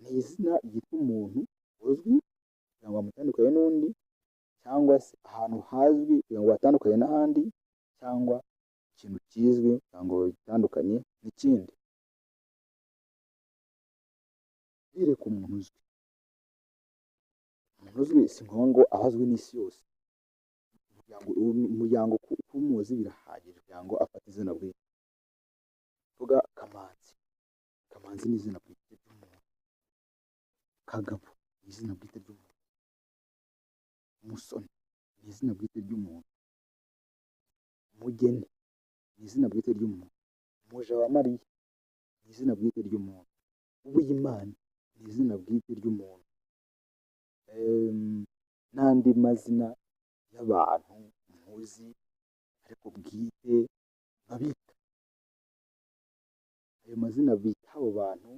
Ni izina ryitwa umuntu uzwi kugira ngo bamutandukanye n'undi, cyangwa se ahantu hazwi kugira ngo batandukanye n'ahandi, cyangwa ikintu kizwi kugira ngo bagitandukanye n'ikindi. Bereka umuntu uzwi. Umuntu uzwi si ngombwa ngo abe azwi n'isi yose. Umuryango kumuzi birahagije kugira ngo afate izina bwite. Vuga Kamanzi. Kamanzi ni izina bwite ry'umuntu. Kagabo ni izina bwite ry'umuntu. Musoni ni izina bwite ry'umuntu. Mugeni ni izina bwite ry'umuntu. Mujawamariya ni izina bwite ry'umuntu. Uwimana ni izina bwite ry'umuntu. N'andi mazina y'abantu muzi ariko bwite babita. Ayo mazina bita abo bantu